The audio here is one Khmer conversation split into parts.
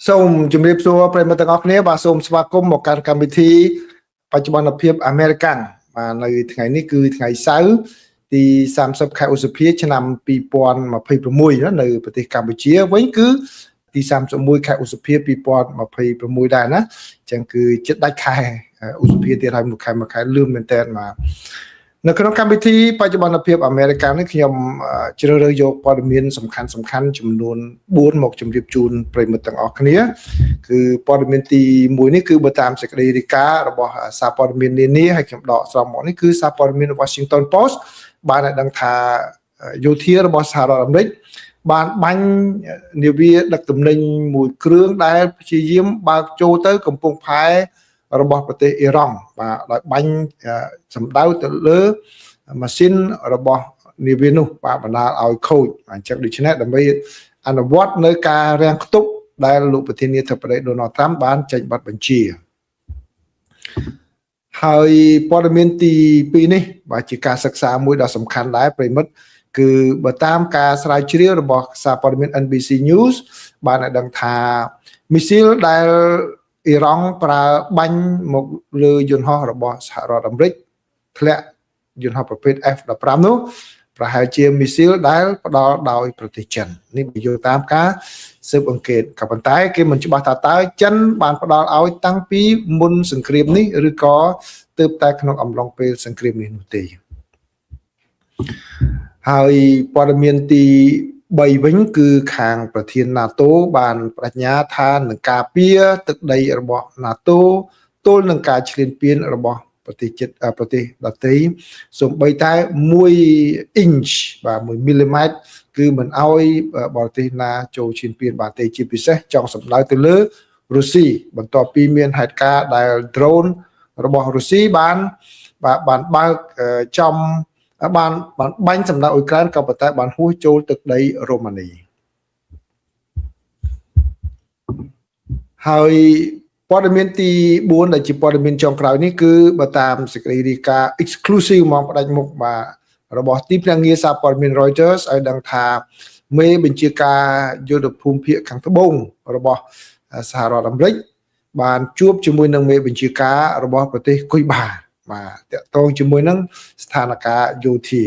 សូមជម្រាបសួរប្រិយមិត្តទាំងអស់គ្នាបាទសូមស្វាគមន៍មកកាន់កម្មវិធីបច្ចុប្បន្នភាពអាមេរិកាំងបាទនៅថ្ងៃនេះគឺថ្ងៃសៅរ៍ទី30ខែឧសភាឆ្នាំ2026ណានៅប្រទេសកម្ពុជាវិញគឺទី31ខែឧសភា2026ដែរណាអញ្ចឹងគឺជិតដាច់ខែឧសភាទៀតហើយមួយខែមួយខែលឿនមែនតើបាទនៅក្នុងកម្មវិធីបច្ចុប្បន្នភាពអាមេរិកាំងនេះខ្ញុំជ្រើសរើសយកព័ត៌មានសំខាន់សំខាន់ចំនួន4មកជម្រាបជូនប្រិយមិត្តទាំងអស់គ្នាគឺព័ត៌មានទី1នេះគឺបើតាមសេចក្តីរាយការណ៍របស់សារព័ត៌មាននានាហើយខ្ញុំដកស្រង់មកនេះគឺសារព័ត៌មាន Washington Post បានឲ្យដឹងថាយោធារបស់សហរដ្ឋអាមេរិកបានបាញ់នាវាដឹកទំនិញមួយគ្រឿងដែលព្យាយាមបើកចូលទៅកំពង់ផែរបស់ប្រទេសអ៊ីរ៉ង់បាទដោយបាញ់សម្ដៅទៅលើម៉ាស៊ីនរបស់នាវានោះបាទបណ្ដាលឲ្យខូចអញ្ចឹងដូច្នេះដើម្បីអនុវត្តនៅការរាំងខ្ទប់ដែលលោកប្រធានាធិបតីដូណាល់ត្រាំបានចេញបទបញ្ជាហើយព័ត៌មានទី2នេះបាទជាការសិក្សាមួយដ៏សំខាន់ដែរប្រិយមិត្តគឺបើតាមការស្រាវជ្រាវរបស់សារព័ត៌មាន NBC News បានឲ្យដឹងថាមីស៊ីលដែលអ៊ីរ៉ង់ប្រើបាញ់មកលើយន្តហោះរបស់សហរដ្ឋអាមេរិកធ្លាក់យន្តហោះប្រភេទ F-15 នោះប្រហែលជាមីស៊ីលដែលផ្ដល់ដោយប្រទេសចិននេះបើយោងតាមការស៊ើបអង្កេតក៏ប៉ុន្តែគេមិនច្បាស់ថាតើចិនបានផ្ដល់ឲ្យតាំងពីមុនសង្គ្រាមនេះឬក៏ទើបតែក្នុងអំឡុងពេលសង្គ្រាមនេះនោះទេហើយព័ត៌មានទី3វិញគឺខាងប្រធាន NATO បានបដិញ្ញាថានឹងការពារទឹកដីរបស់ NATO ទល់នឹងការឈ្លានពានរបស់ប្រទេសជិតប្រទេសដទៃសូម្បីតែ1 inch បាទ1មីលីម៉ែត្រគឺមិនអោយបរទេសណាចូលឈ្លានពានបានទេជាពិសេសចង់សម្ដៅទៅលើរុស្ស៊ីបន្ទាប់ពីមានហេតុការណ៍ដែល drone របស់រុស្ស៊ីបានបាទបានបើកចំបានបានបាញ់សម្ដៅអ៊ុយក្រែនក៏ប៉ុន្តែបានហួសចូលទឹកដីរូម៉ានីហើយព័ត៌មានទី4ដែលជាព័ត៌មានចុងក្រោយនេះគឺបើតាមសេចក្តីរាយការណ៍ exclusive មកផ្ដាច់មុខបាទរបស់ទីភ្នាក់ងារសារព័ត៌មាន Reuters ឲ្យដឹងថាមេបញ្ជាការយុទ្ធភូមិភាគខាងត្បូងរបស់សហរដ្ឋអាមេរិកបានជួបជាមួយនឹងមេបញ្ជាការរបស់ប្រទេសគុយបាបាទតកតងជាមួយនឹងស្ថានភាពយោធា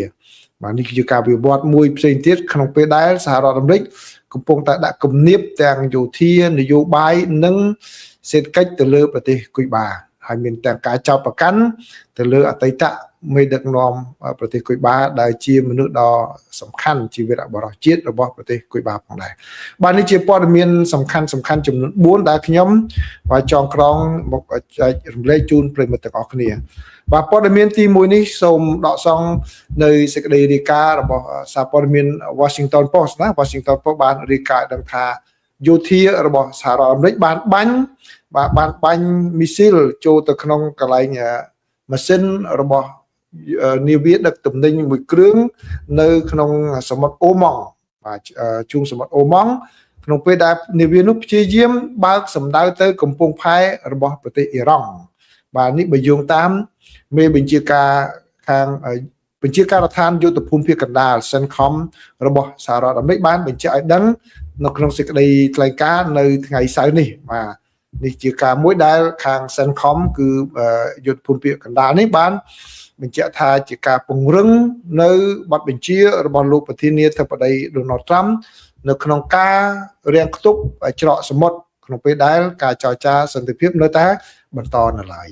បាទនេះគឺជាការវិវត្តមួយផ្សេងទៀតក្នុងពេលដែលសហរដ្ឋអាមេរិកកំពុងតែដាក់គំនាបទាំងយោធានយោបាយនិងសេដ្ឋកិច្ចទៅលើប្រទេសគុយបាហើយមានទាំងការចោទប្រកាន់ទៅលើអតីតមេដឹកនាំប្រទេសគុយបាដែលជាមនុស្សដ៏សំខាន់ជាវីរបុរសជាតិរបស់ប្រទេសគុយបាផងដែរបាទនេះជាព័ត៌មានសំខាន់សំខាន់ចំនួន4ដែលខ្ញុំបាទចងក្រងមកចែករំលែកជូនប្រិយមិត្តទាំងអស់គ្នាបាទព័ត៌មានទី1នេះសូមដកសង់នៅសេចក្តីរាយការណ៍របស់សារព័ត៌មាន Washington Post ណា Washington Post បានរាយការណ៍ដឹងថាយោធារបស់សហរដ្ឋអាមេរិកបានបាញ់បាទបានបាញ់មីស៊ីលចូលទៅក្នុងកន្លែងម៉ាស៊ីនរបស់នាវាដឹកទំនិញមួយគ្រឿងនៅក្នុងសមុទ្រអូម៉ង់បាទជួងសមុទ្រអូម៉ង់ក្នុងពេលដែលនាវានោះព្យាយាមបើកសម្ដៅទៅកំពង់ផែរបស់ប្រទេសអ៊ីរ៉ង់បាទនេះបើយោងតាមមេបញ្ជាការខាងបញ្ជាការដ្ឋានយុទ្ធភូមិភាគកណ្ដាល CENTCOM របស់សហរដ្ឋអាមេរិកបានបញ្ជាក់ឲ្យដឹងនៅក្នុងសេចក្តីថ្លែងការណ៍នៅថ្ងៃសៅរ៍នេះបាទនេះជាការមួយដែលខាង CENTCOM គឺយុទ្ធភូមិភាគកណ្ដាលនេះបានបញ្ជាក់ថាជាការពង្រឹងនៅបទបញ្ជារបស់លោកប្រធានាធិបតី Donald Trump នៅក្នុងការរាំងខ្ទប់ច្រកសមុទ្រក្នុងពេលដែលការចរចាសន្តិភាពនៅតែបន្តនៅឡើយ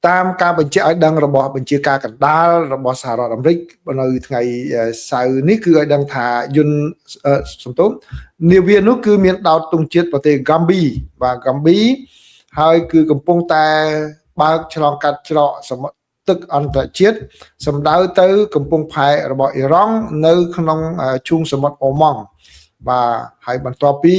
តាមការបញ្ជាក់ឲ្យដឹងរបស់បញ្ជាការកណ្ដាលរបស់សហរដ្ឋអាមេរិកនៅថ្ងៃសៅរ៍នេះគឺឲ្យដឹងថាយន្តសំទោសនាវានោះគឺមានដោតទង់ជាតិប្រទេសហ្គាំប៊ីបាទហ្គាំប៊ីហើយគឺកំពុងតែបើកឆ្លងកាត់ច្រកសមុទ្រទឹកអន្តរជាតិសម្ដៅទៅកំពង់ផែរបស់អ៊ីរ៉ង់នៅក្នុងឈូងសមុទ្រអូម៉ង់បាទហើយបន្ទាប់ពី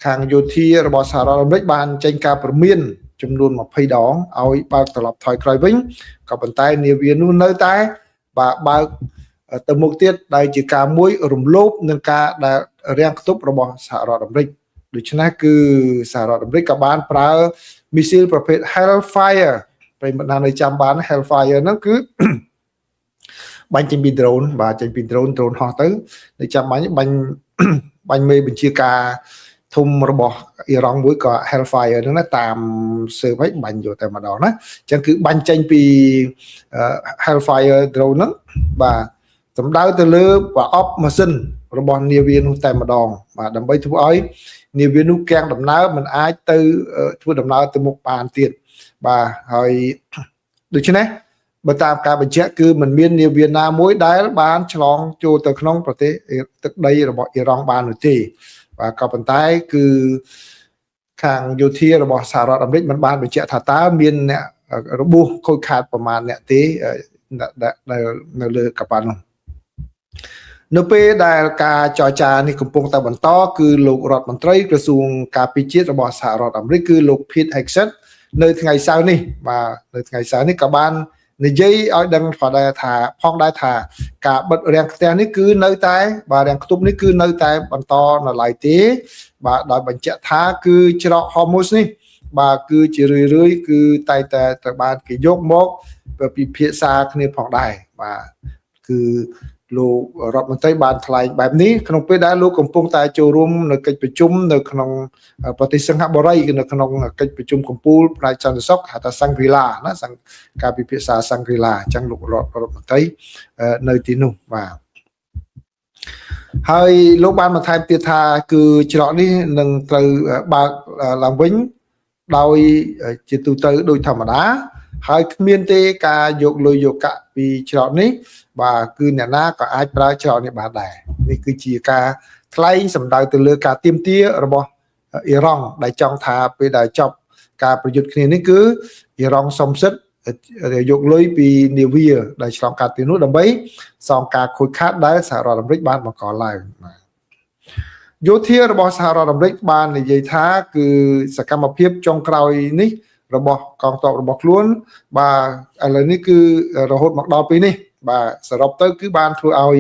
ខាងយោធារបស់សហរដ្ឋអាមេរិកបានចេញការព្រមានចំនួន20ដងឲ្យបើកត្រឡប់ថយក្រោយវិញក៏ប៉ុន្តែនាវានោះនៅតែបាទបើកទៅមុខទៀតដែលជាការមួយរំលោភនឹងការដែលរាំងខ្ទប់របស់សហរដ្ឋអាមេរិកដូច្នេះគឺសហរដ្ឋអាមេរិកក៏បានប្រើមីស៊ីលប្រភេទ Hellfire ប្រិយមិត្តណានៅចាំបាន Hellfire ហ្នឹងគឺបាញ់ចេញពី drone បាទចេញពី drone ហោះទៅនៅចាំបាញ់បាញ់បាញ់មេបញ្ជាការ ធំរបស់អ៊ីរ៉ង់មួយក៏ Hellfire ហ្នឹងណាតាមស៊ើបឲ្យបាញ់យកតែម្ដងណាអញ្ចឹងគឺបាញ់ចេញពី Hellfire drone ហ្នឹងបាទសំដៅទៅលើប្រអប់ម៉ាស៊ីនរបស់នាវានោះតែម្ដងបាទដើម្បីធ្វើឲ្យនាវានោះគាំងដំណើរមិនអាចទៅធ្វើដំណើរទៅមុខបានទៀតបាទហើយដូច្នេះបើតាមការបញ្ជាក់គឺมันមាននាវាណាមួយដែលបានឆ្លងចូលទៅក្នុងប្រទេសទឹកដីរបស់អ៊ីរ៉ង់បាននោះទេបាទក៏ប៉ុន្តែគឺខាងយោធារបស់សហរដ្ឋអាមេរិកមិនបានបញ្ជាក់ថាតើមានអ្នករបួសខូចខាតប្រមាណអ្នកទេដែលនៅលើកប៉ាល់នោះនៅពេលដែលការចរចានេះកំពុងតែបន្តគឺលោករដ្ឋមន្ត្រីក្រសួងការពារជាតិរបស់សហរដ្ឋអាមេរិកគឺលោក Pete Hegseth នៅថ្ងៃសៅរ៍នេះបាទនៅថ្ងៃសៅរ៍នេះក៏បាននិយាយឲ្យដឹងផងដែរថាផងដែរថាការបិទរាំងខ្ទះនេះគឺនៅតែបាទរាំងខ្ទប់នេះគឺនៅតែបន្តនៅឡើយទេបាទដោយបញ្ជាក់ថាគឺច្រក Hormuz នេះបាទគឺជារឿយរឿយគឺតែតែត្រូវបានគេយកមកពិភាក្សាគ្នាផងដែរបាទគឺលោករដ្ឋមន្ត្រីបានថ្លែងបែបនេះក្នុងពេលដែលលោកកំពុងតែចូលរួមនៅកិច្ចប្រជុំនៅក្នុងប្រទេសសិង្ហបុរីគឺនៅក្នុងកិច្ចប្រជុំកំពូលផ្នែកសន្តិសុខហៅថាសង្គ្រីឡាណាសង្ការពិភាក្សាសង្គ្រីឡាអញ្ចឹងលោករដ្ឋមន្ត្រីនៅទីនោះបាទហើយលោកបានបន្ថែមទៀតថាគឺច្រកនេះនឹងត្រូវបើកឡើងវិញដោយជាទូទៅដោយធម្មតាហើយគ្មានទេការយកលុយយកកាក់ពីច្រកនេះបាទគឺអ្នកណាក៏អាចប្រើច្រកនេះបានដែរនេះគឺជាការថ្លែងសម្ដៅទៅលើការទាមទាររបស់អ៊ីរ៉ង់ដែលចង់ថាពេលដែលចប់ការប្រយុទ្ធគ្នានេះគឺអ៊ីរ៉ង់សុំសិទ្ធយកលុយពីនាវាដែលឆ្លងកាត់ទីនោះដើម្បីសងការខូចខាតដែលសហរដ្ឋអាមេរិកបានបង្កឡើងបាទយោធារបស់សហរដ្ឋអាមេរិកបាននិយាយថាគឺសកម្មភាពចុងក្រោយនេះរបស់កងទ័ពរបស់ខ្លួនបាទឥឡូវនេះគឺរហូតមកដល់ពេលនេះបាទសរុបទៅគឺបានធ្វើឲ្យ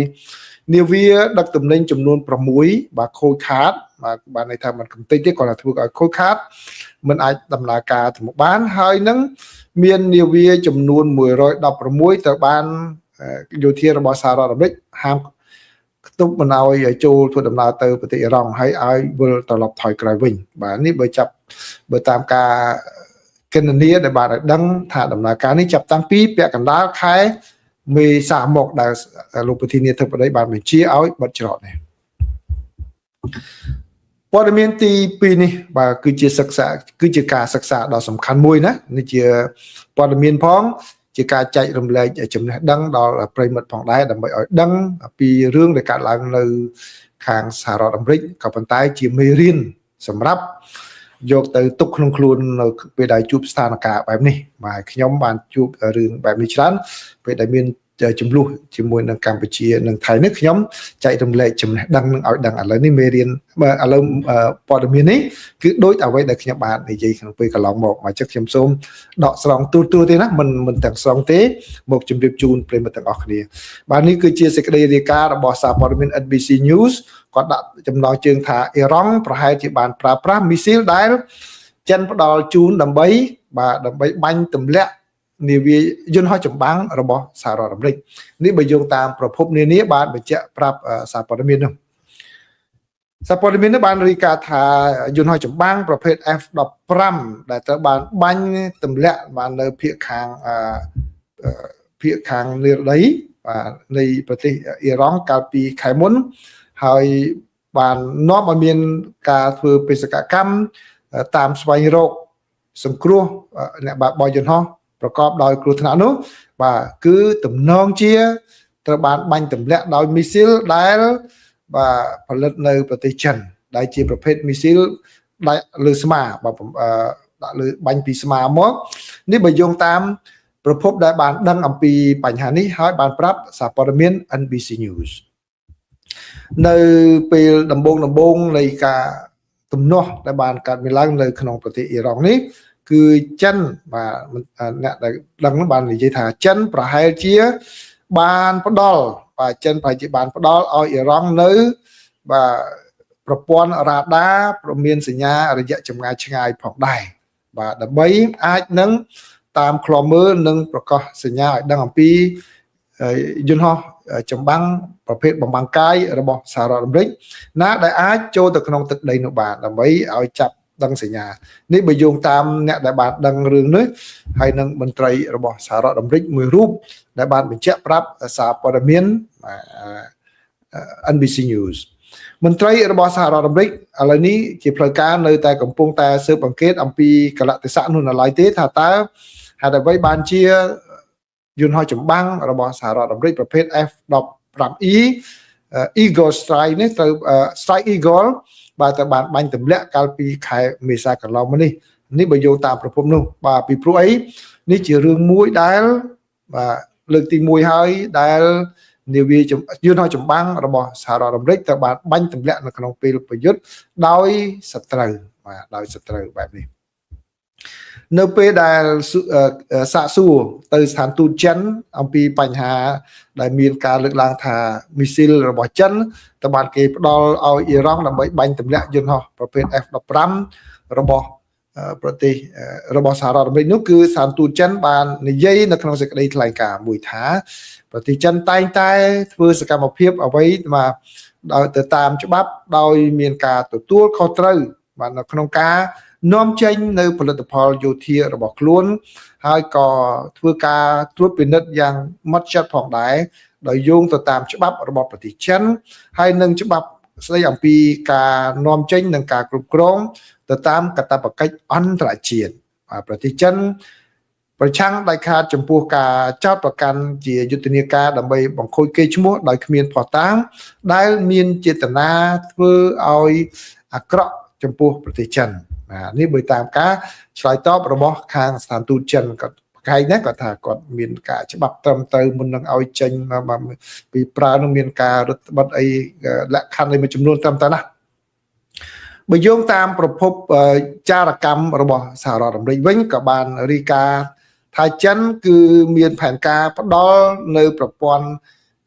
នាវាដឹកទំនិញចំនួន6បាទខូចខាតបាទបានន័យថាมันកំទេចទេគ្រាន់តែធ្វើឲ្យខូចខាតมันអាចដំណើរការទៅមុខបានហើយនឹងមាននាវាចំនួន116ត្រូវបានយោធារបស់សហរដ្ឋអាមេរិកហាមខ្ទប់មិនឲ្យចូលធ្វើដំណើរទៅប្រទេសអ៊ីរ៉ង់ហើយឲ្យវិលត្រឡប់ថយក្រោយវិញបាទនេះបើចាប់បើតាមការគណនាដែលបានឲ្យដឹងថាដំណើរការនេះចាប់តាំងពីពាក់កណ្ដាលខែមេសាមកដែលលោកប្រធានាធិបតីបានបញ្ជាឲ្យបិទច្រកនេះព័ត៌មានទី2នេះបាទគឺជាសិក្សាគឺជាការសិក្សាដ៏សំខាន់មួយណានេះជាព័ត៌មានផងជាការចែករំលែកចំណេះដឹងដល់ប្រិយមិត្តផងដែរដើម្បីឲ្យដឹងពីរឿងដែលកើតឡើងនៅខាងសហរដ្ឋអាមេរិកក៏ប៉ុន្តែជាមេរៀនសម្រាប់យកទៅទុកក្នុងខ្លួននៅពេលដែលជួបស្ថានភាពបែបនេះបាទខ្ញុំបានជួបរឿងបែបនេះច្រើនពេលដែលមានចំនួនជាមួយនឹងកម្ពុជានិងថៃនេះខ្ញុំចែករំលែកចំណេះដឹងនឹងឲ្យដឹងឥឡូវនេះមេរៀនឥឡូវព័ត៌មាននេះគឺដូចអ្វីដែលខ្ញុំបាននិយាយក្នុងពេលកន្លងមកមកចឹងខ្ញុំសូមដកស្រង់ទូទូទេណាមិនទាំងស្រង់ទេមកជម្រាបជូនប្រិយមិត្តទាំងអស់គ្នាបាទនេះគឺជាសេចក្តីរាយការណ៍របស់សារព័ត៌មាន NBC News គាត់ដាក់ចំណងជើងថាអ៊ីរ៉ង់ប្រហែលជាបានប្រើប្រាស់មីស៊ីលដែលចិនផ្ដល់ជូនដើម្បីបាទដើម្បីបាញ់ទម្លាក់នាវាយន្តហោះចម្បាំងរបស់សហរដ្ឋអាមេរិកនេះបើយោងតាមប្រភពនានាបានបញ្ជាក់ប្រាប់សារព័ត៌មាននោះសារព័ត៌មាននេះបានរាយការណ៍ថាយន្តហោះចម្បាំងប្រភេទ F15 ដែលត្រូវបានបាញ់ទម្លាក់បាននៅភាគខាងភាគខាងនិរដីបាទនៃប្រទេសអ៊ីរ៉ង់កាលពីខែមុនហើយបាននាំឲ្យមានការធ្វើបេសកកម្មតាមស្វែងរកសង្គ្រោះអ្នកបើកបរយន្តហោះប្រកបដោយគ្រោះថ្នាក់នោះបាទគឺទំនងជាត្រូវបានបាញ់ទម្លាក់ដោយមីស៊ីលដែលបាទផលិតនៅប្រទេសចិនដែលជាប្រភេទមីស៊ីលដាក់លើស្មាបាទដាក់លើបាញ់ពីស្មាមកនេះបើយោងតាមប្រភពដែលបានដឹងអំពីបញ្ហានេះហើយបានប្រាប់សារព័ត៌មាន NBC News នៅពេលដំបូងដំបូងនៃការទំនាស់ដែលបានកើតមានឡើងនៅក្នុងប្រទេសអ៊ីរ៉ង់នេះគឺចិនបាទអ្នកដែលដឹងបាននិយាយថាចិនប្រហែលជាបានផ្ដល់បាទចិនប្រហែលជាបានផ្ដល់ឲ្យអ៊ីរ៉ង់នៅបាទប្រព័ន្ធរ៉ាដាព្រមានសញ្ញារយៈចម្ងាយឆ្ងាយផងដែរបាទដើម្បីអាចនឹងតាមឃ្លាំមើលនិងប្រកាសសញ្ញាឲ្យដឹងអំពី យន្តហោះចម្បាំងប្រភេទបំបាំងកាយរបស់សហរដ្ឋអាមេរិកណាដែលអាចចូលទៅក្នុងទឹកដីនោះបានដើម្បីឲ្យចាប់ដឹងសញ្ញានេះបើយោងតាមអ្នកដែលបានដឹងរឿងនេះហើយនឹងមន្ត្រីរបស់សហរដ្ឋអាមេរិកមួយរូបដែលបានបញ្ជាក់ប្រាប់សារព័ត៌មាន NBC News មន្ត្រីរបស់សហរដ្ឋអាមេរិកឥឡូវនេះជាផ្លូវការនៅតែកំពុងតែស៊ើបអង្កេតអំពីកលៈទេសៈនោះនៅឡើយទេថាតើហេតុអ្វីបានជាយន្តហោះចម្បាំងរបស់សហរដ្ឋអាមេរិកប្រភេទ F-15E Eagle Strike នេះត្រូវ Strike Eagle បាទទៅបានបាញ់ទម្លាក់កាលពីខែមេសាកន្លងមកនេះនេះបើយោងតាមប្រភពនោះបាទពីព្រោះអីនេះជារឿងមួយដែលបាទលើកទី1ហើយដែលនាវាយន្តហោះចម្បាំងរបស់សហរដ្ឋអាមេរិកត្រូវបានបាញ់ទម្លាក់នៅក្នុងពេលប្រយុទ្ធដោយសត្រូវបាទដោយសត្រូវបែបនេះនៅពេលដែលសាកសួរទៅស្ថានទូតចិនអំពីបញ្ហាដែលមានការលើកឡើងថាមីស៊ីលរបស់ចិនត្រូវបានគេផ្ដល់ឲ្យអ៊ីរ៉ង់ដើម្បីបាញ់ទម្លាក់យន្តហោះប្រភេទ F-15 របស់ប្រទេសរបស់សហរដ្ឋអាមេរិកនោះគឺស្ថានទូតចិនបាននិយាយនៅក្នុងសេចក្តីថ្លែងការណ៍មួយថាប្រទេសចិនតែងតែធ្វើសកម្មភាពអ្វីមកដោយទៅតាមច្បាប់ដោយមានការទទួលខុសត្រូវបាទនៅក្នុងការនាំចេញនៅផលិតផលយោធារបស់ខ្លួនហើយក៏ធ្វើការត្រួតពិនិត្យយ៉ាងម៉ត់ចត់ផងដែរដោយយោងទៅតាមច្បាប់របស់ប្រទេសចិនហើយនិងច្បាប់ស្តីអំពីការនាំចេញនិងការគ្រប់គ្រងទៅតាមកាតព្វកិច្ចអន្តរជាតិបាទប្រទេសចិនប្រឆាំងដាច់ខាតចំពោះការចោទប្រកាន់ជាយុទ្ធនាការដើម្បីបង្ខូចកេរ្តិ៍ឈ្មោះដោយគ្មានភស្តុតាងដែលមានចេតនាធ្វើឲ្យអាក្រក់ចំពោះប្រទេសចិនបាទនេះបើតាមការឆ្លើយតបរបស់ខាងស្ថានទូតចិនគាត់ប្រកែកណាគាត់ថាគាត់មានការច្បាប់ត្រឹមត្រូវមុននឹងឲ្យចេញមកពីប្រើនឹងមានការរឹតបន្តឹងអីលក្ខខណ្ឌអីមួយចំនួនត្រឹមត្រូវណាស់បើយោងតាមប្រភពចារកម្មរបស់សហរដ្ឋអាមេរិកវិញក៏បានរាយការណ៍ថាចិនគឺមានផែនការផ្ដល់នៅប្រព័ន្ធ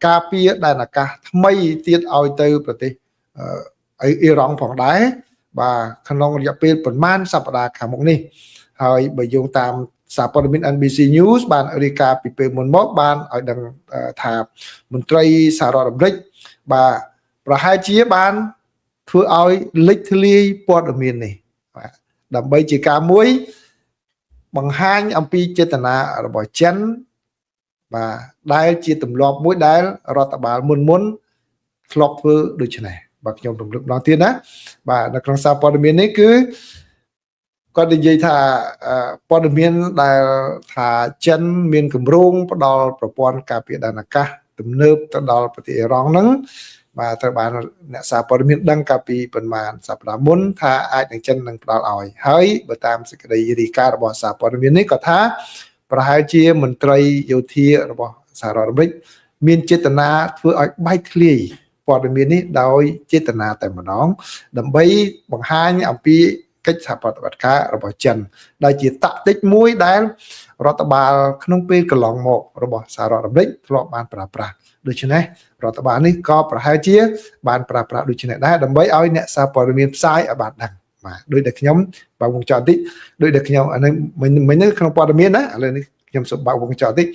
ការពារដែនអាកាសថ្មីទៀតឲ្យទៅប្រទេសអ៊ីរ៉ង់ផងដែរបាទក្នុងរយៈពេលប្រមាណសប្តាហ៍ខាងមុខនេះហើយបើយោងតាមសារព័ត៌មាន NBC News បានរាយការណ៍ពីពេលមុនមកបានឲ្យដឹងថាមន្ត្រីសហរដ្ឋអាមេរិកបាទប្រហែលជាបានធ្វើឲ្យលេចធ្លាយព័ត៌មាននេះបាទដើម្បីជាការមួយបង្ហាញអំពីចេតនារបស់ចិនបាទដែលជាទម្លាប់មួយដែលរដ្ឋបាលមុនមុនធ្លាប់ធ្វើដូចនេះបាទខ្ញុំរំលឹកម្ដងទៀតណាបាទនៅក្នុងសារព័ត៌មាននេះគឺគាត់និយាយថាព័ត៌មានដែលថាចិនមានគម្រោងផ្ដល់ប្រព័ន្ធការពារដែនអាកាសទំនើបទៅដល់ប្រទេសអ៊ីរ៉ង់ហ្នឹងបាទត្រូវបានអ្នកសារព័ត៌មានដឹងកាលពីប្រមាណសប្តាហ៍មុនថាអាចនឹងចិននឹងផ្ដល់ឲ្យហើយបើតាមសេចក្តីរាយការណ៍របស់សារព័ត៌មាននេះក៏ថាប្រហែលជាមន្ត្រីយោធារបស់សហរដ្ឋអាមេរិកមានចេតនាធ្វើឲ្យបែកធ្លាយព័ត៌មាននេះដោយចេតនាតែម្ដងដើម្បីបង្ហាញអំពីកិច្ចសហប្រតិបត្តិការរបស់ចិនដែលជាតាក់ទិចមួយដែលរដ្ឋបាលក្នុងពេលកន្លងមករបស់សហរដ្ឋអាមេរិកធ្លាប់បានប្រើប្រាស់ដូច្នេះរដ្ឋបាលនេះក៏ប្រហែលជាបានប្រើប្រាស់ដូចនេះដែរដើម្បីឲ្យអ្នកសារព័ត៌មានផ្សាយឲ្យបានដឹងបាទដោយតែខ្ញុំបើកវងចោតតិចដោយតែខ្ញុំអានេះមិញក្នុងព័ត៌មានណាឥឡូវនេះខ្ញុំសូមបើកវងចោតតិច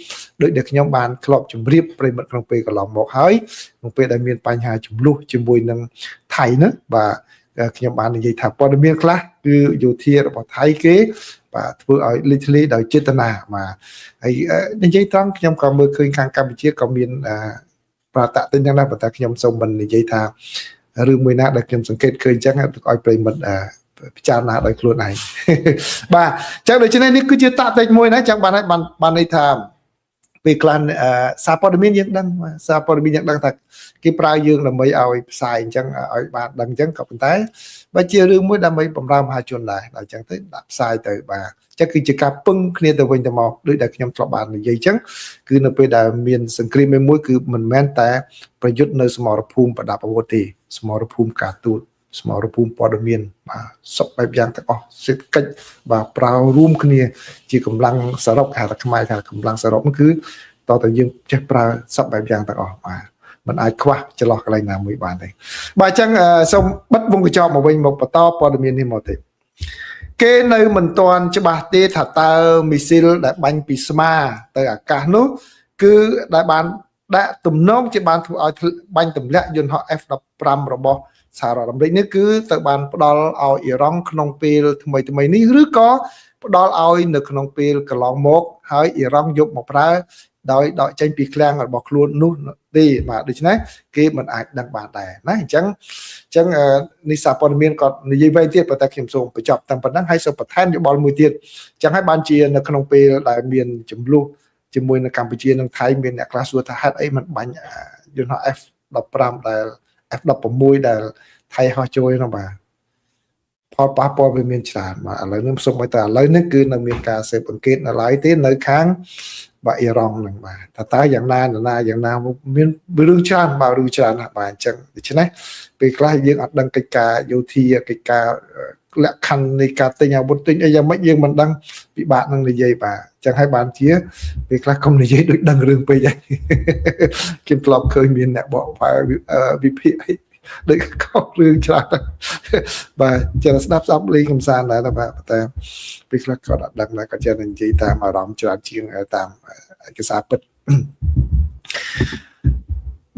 ដោយតែខ្ញុំបានធ្លាប់ជម្រាបប្រិមិត្តក្នុងពេលកន្លងមកហើយក្នុងពេលដែលមានបញ្ហាចំនួនជាមួយនឹងថៃណាបាទខ្ញុំបាននិយាយថាព័ត៌មានខ្លះគឺយោធារបស់ថៃគេបាទធ្វើឲ្យលេចធ្លាយដោយចេតនាបាទហើយនិយាយត្រង់ខ្ញុំក៏មើលឃើញខាងកម្ពុជាក៏មានប្រតាក់ទិញយ៉ាងណាប៉ុន្តែខ្ញុំសូមមិននិយាយថារឿងមួយណាដែលខ្ញុំសង្កេតឃើញអញ្ចឹងឲ្យប្រិមិត្តពិចារណាដោយខ្លួនឯងបាទអញ្ចឹងដូច្នេះនេះគឺជាតាក់ទិចមួយណាចឹងបានហើយបានន័យថាពេលខ្លះសារព័ត៌មានយើងដឹងសារព័ត៌មានយើងដឹងថាគេប្រើយើងដើម្បីឲ្យផ្សាយអញ្ចឹងឲ្យបានដឹងអញ្ចឹងក៏ប៉ុន្តែបើជារឿងមួយដើម្បីបំរើមហាជនដែរដល់អញ្ចឹងទៅដាក់ផ្សាយទៅបាទអញ្ចឹងគឺជាការពឹងគ្នាទៅវិញទៅមកដូចដែលខ្ញុំធ្លាប់បាននិយាយអញ្ចឹងគឺនៅពេលដែលមានសង្គ្រាមមួយគឺមិនមែនតែប្រយុទ្ធនៅសមរភូមិប្រដាប់អាវុធទេសមរភូមិការទូតសមរភូមិព័ត៌មានបាទសពបែបយ៉ាងទាំងអស់សេដ្ឋកិច្ចបាទប្រើរួមគ្នាជាកម្លាំងសរុបគេហៅថាខ្មែរគេកម្លាំងសរុបគឺតើតើយើងចេះប្រើសពបែបយ៉ាងទាំងអស់បាទมันអាចខ្វះចន្លោះកន្លែងណាមួយបានទេបាទអញ្ចឹងសូមបិទវងកញ្ចក់មកវិញមកបន្តព័ត៌មាននេះមកទេគេនៅមិនទាន់ច្បាស់ទេថាតើមីស៊ីលដែលបាញ់ពីស្មាទៅអាកាសនោះ គឺដែលបានដាក់ទំនងជាបានធ្វើឲ្យបាញ់ទម្លាក់យន្តហោះ F-15 របស់សហរដ្ឋអាមេរិកនេះគឺទៅបានផ្ដល់ឲ្យអ៊ីរ៉ង់ក្នុងពេលថ្មីថ្មីនេះឬក៏ផ្ដល់ឲ្យនៅក្នុងពេលកន្លងមកហើយអ៊ីរ៉ង់យកមកប្រើដោយដកចេញពីឃ្លាំងរបស់ខ្លួននោះទេបាទដូច្នេះគេមិនអាចដឹងបានដែរណាអញ្ចឹងនេះសារព័ត៌មានក៏និយាយវែងទៀតប៉ុន្តែខ្ញុំសូមបញ្ចប់តែប៉ុណ្ណឹងហើយសូមបន្ថែមយោបល់មួយទៀតអញ្ចឹងហើយបានជានៅក្នុងពេលដែលមានចំនួនជាមួយនៅកម្ពុជានិងថៃមានអ្នកខ្លះសួរថាហេតុអីមិនបាញ់យន្តហោះ F-15 ដែល F-16 ដែលថៃហោះចូលនោះបាទផលប៉ះពាល់វាមានច្រើនបាទឥឡូវនេះសូមឲ្យតែឥឡូវនេះគឺនៅមានការស៊ើបអង្កេតនៅឡើយទេនៅខាងបាទអ៊ីរ៉ង់ហ្នឹងបាទថាតើយ៉ាងណាយ៉ាងណាមានរឿងច្រើនបាទរឿងច្រើនណាស់បាទអញ្ចឹងដូច្នេះពេលខ្លះយើងអត់ដឹងកិច្ចការយោធាកិច្ចការលក្ខខណ្ឌនៃការទិញអាវុធទិញអីយ៉ាងម៉េចយើងមិនដឹងពិបាកនឹងនិយាយបាទអញ្ចឹងហើយបានជាពេលខ្លះកុំនិយាយដូចដឹងរឿងពេកហើយខ្ញុំធ្លាប់ឃើញមានអ្នកបកប្រែវិភាគអីដូចខុសរឿងច្រើនបាទចេះស្ដាប់ស្អប់លេងកំសាន្តដែរបាទតែពេលខ្លះគាត់អត់ដឹងដែរគាត់ចេះតែនិយាយតាមអារម្មណ៍ច្រើនជាងតាមឯកសារពិត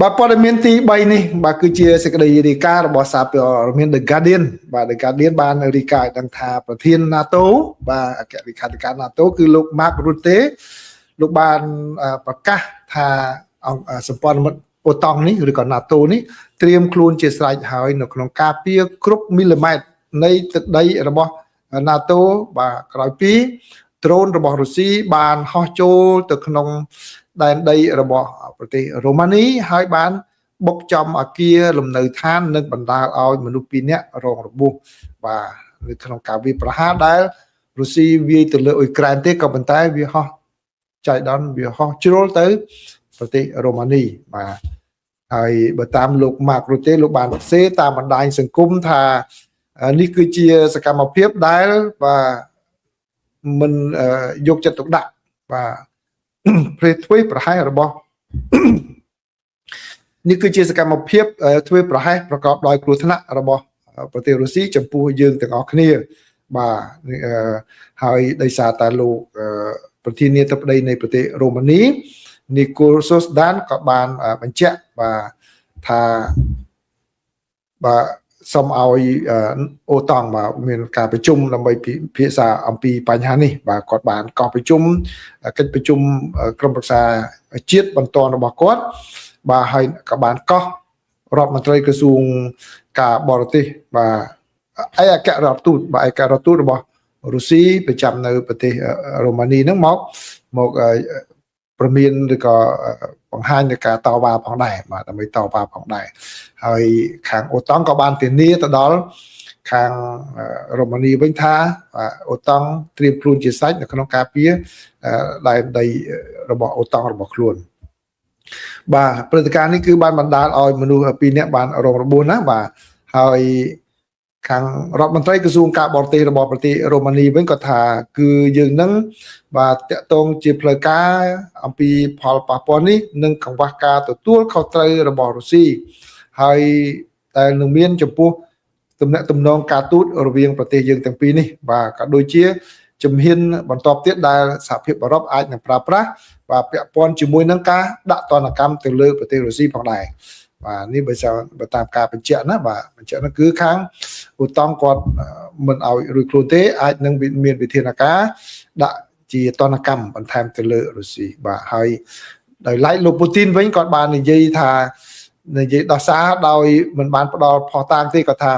បាទព័ត៌មានទី3នេះបាទគឺជាសេចក្តីរាយការណ៍របស់សារព័ត៌មាន The Guardian បាទ The Guardian បានរាយការណ៍ឲ្យដឹងថាប្រធាន NATO បាទអគ្គលេខាធិការ NATO គឺលោក Mark Rutte លោកបានប្រកាសថាអង្គសម្ព័ន្ធមិត្តអូតង់នេះឬក៏ NATO នេះត្រៀមខ្លួនជាស្រេចហើយនៅក្នុងការពារគ្រប់មីលីម៉ែត្រនៃទឹកដីរបស់ NATO បាទក្រោយពីដ្រូនរបស់រុស្ស៊ីបានហោះចូលទៅក្នុងដែនដីរបស់ប្រទេសរូម៉ានីហើយបានបុកចំអាគារលំនៅឋាននិងបណ្ដាលឲ្យមនុស្ស2នាក់រងរបួសបាទនៅក្នុងការវាយប្រហារដែលរុស្ស៊ីវាយទៅលើអ៊ុយក្រែនទេក៏ប៉ុន្តែវាហោះចៃដន្យវាហោះជ្រុលទៅប្រទេសរូម៉ានីបាទហើយបើតាមលោកម៉ាករូតេលោកបានសរសេរតាមបណ្ដាញសង្គមថានេះគឺជាសកម្មភាពដែលបាទមិនយកចិត្តទុកដាក់បាទព្រេធ្វើប្រហែសរបស់នេះគឺជាសកម្មភាពធ្វើប្រហែសប្រកបដោយគ្រោះថ្នាក់របស់ប្រទេសរុស្ស៊ីចំពោះយើងទាំងអស់គ្នាបាទហើយដោយសារតែលោកប្រធានាធិបតីនៃប្រទេសរូម៉ានីនីកូលសូសដានក៏បានបញ្ជាក់បាទថាបាទសូមឲ្យអូតង់បាទមានការប្រជុំដើម្បីពិភាក្សាអំពីបញ្ហានេះបាទគាត់បានកោះប្រជុំកិច្ចប្រជុំក្រុមប្រឹក្សាជាតិបន្ទាន់របស់គាត់បាទហើយក៏បានកោះរដ្ឋមន្ត្រីក្រសួងការបរទេសបាទឯកអគ្គរដ្ឋទូតបាទឯកអគ្គរដ្ឋទូតរបស់រុស្ស៊ីប្រចាំនៅប្រទេសរូម៉ានីហ្នឹងមកប្រមានឬក៏បង្ហាញនៃការតវ៉ាផងដែរបាទដើម្បីតវ៉ាផងដែរហើយខាងអូតង់ក៏បានធានាទៅដល់ខាងរូម៉ានីវិញថាអូតង់ត្រៀមខ្លួនជាស្រេចនៅក្នុងការពារដែនដីរបស់អូតង់របស់ខ្លួនបាទព្រឹត្តិការណ៍នេះគឺបានបណ្ដាលឲ្យមនុស្ស2នាក់បានរងរបួសណាបាទហើយខាងរដ្ឋមន្ត្រីក្រសួងការបរទេសរបស់ប្រទេសរូម៉ានីវិញក៏ថាគឺយើងនឹងបាទតាក់ទងជាផ្លូវការអំពីផលប៉ះពាល់នេះនិងកង្វះការទទួលខុសត្រូវរបស់រុស្ស៊ីហើយដែលនឹងមានចំពោះទំនាក់ទំនងការទូតរវាងប្រទេសយើងទាំងពីរនេះបាទក៏ដូចជាជំហានបន្តទៀតដែលសហភាពអឺរ៉ុបអាចនឹងប្រើប្រាស់បាទពាក់ព័ន្ធជាមួយនឹងការដាក់ទណ្ឌកម្មទៅលើប្រទេសរុស្ស៊ីផងដែរបាទនេះបើតាមការបញ្ជាក់ណាបាទបញ្ជាក់នោះគឺខាងអូតង់គាត់មិនឲ្យរួចខ្លួនទេអាចនឹងមានវិធានការដាក់ជាទណ្ឌកម្មបន្ថែមទៅលើរុស្ស៊ីបាទហើយដោយឡែកលោកពូទីនវិញគាត់បាននិយាយថានិយាយដោះសារដោយមិនបានផ្ដល់ភស្តុតាងទេគាត់ថា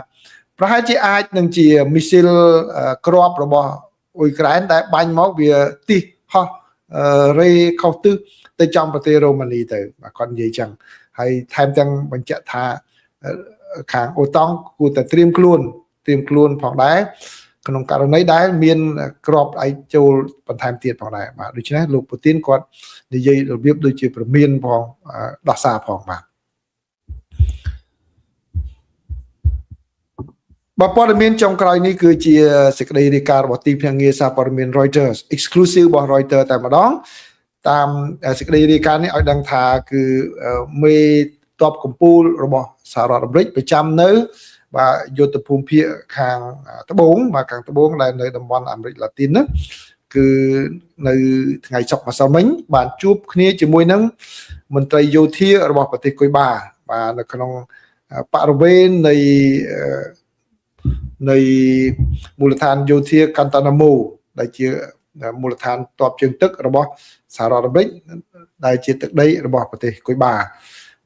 ប្រហែលជាអាចនឹងជាមីស៊ីលគ្រាប់របស់អ៊ុយក្រែនដែលបាញ់មកវាទីហោះរេខុសទិសទៅចំប្រទេសរូម៉ានីទៅបាទគាត់និយាយចឹងហើយថែមទាំងបញ្ជាក់ថាខាងអូតង់គួរតែត្រៀមខ្លួនផងដែរក្នុងករណីដែលមានក្របឯកចូលបន្ថែមទៀតផងដែរបាទដូច្នេះលោកពូទីនគាត់និយាយរបៀបដូចជាប្រមានផងដោះសារផងបាទបាទព័ត៌មានចុងក្រោយនេះគឺជាសេចក្តីរាយការណ៍របស់ទីភ្នាក់ងារសារព័ត៌មាន Reuters exclusive របស់ Reuters តែម្ដងតាមសេចក្តីរាយការណ៍នេះឲ្យដឹងថាគឺមេតបកម្ពូលរបស់សហរដ្ឋអាមេរិកប្រចាំនៅបាទយុទ្ធភូមិភាគខាងត្បូងបាទខាងត្បូងដែលនៅតំបន់អាមេរិកឡាទីនណា គឺនៅថ្ងៃសុក្រម្សិលមិញបានជួបគ្នាជាមួយនឹងមន្ត្រីយោធារបស់ប្រទេសគុយបាបាទនៅក្នុងបរិវេណនៃមូលដ្ឋានយោធាកន្តាណាម៉ូដែលជាមូលដ្ឋានទ័ពជើងទឹករបស់សហរដ្ឋអាមេរិកដែលជាទឹកដីរបស់ប្រទេសគុយបា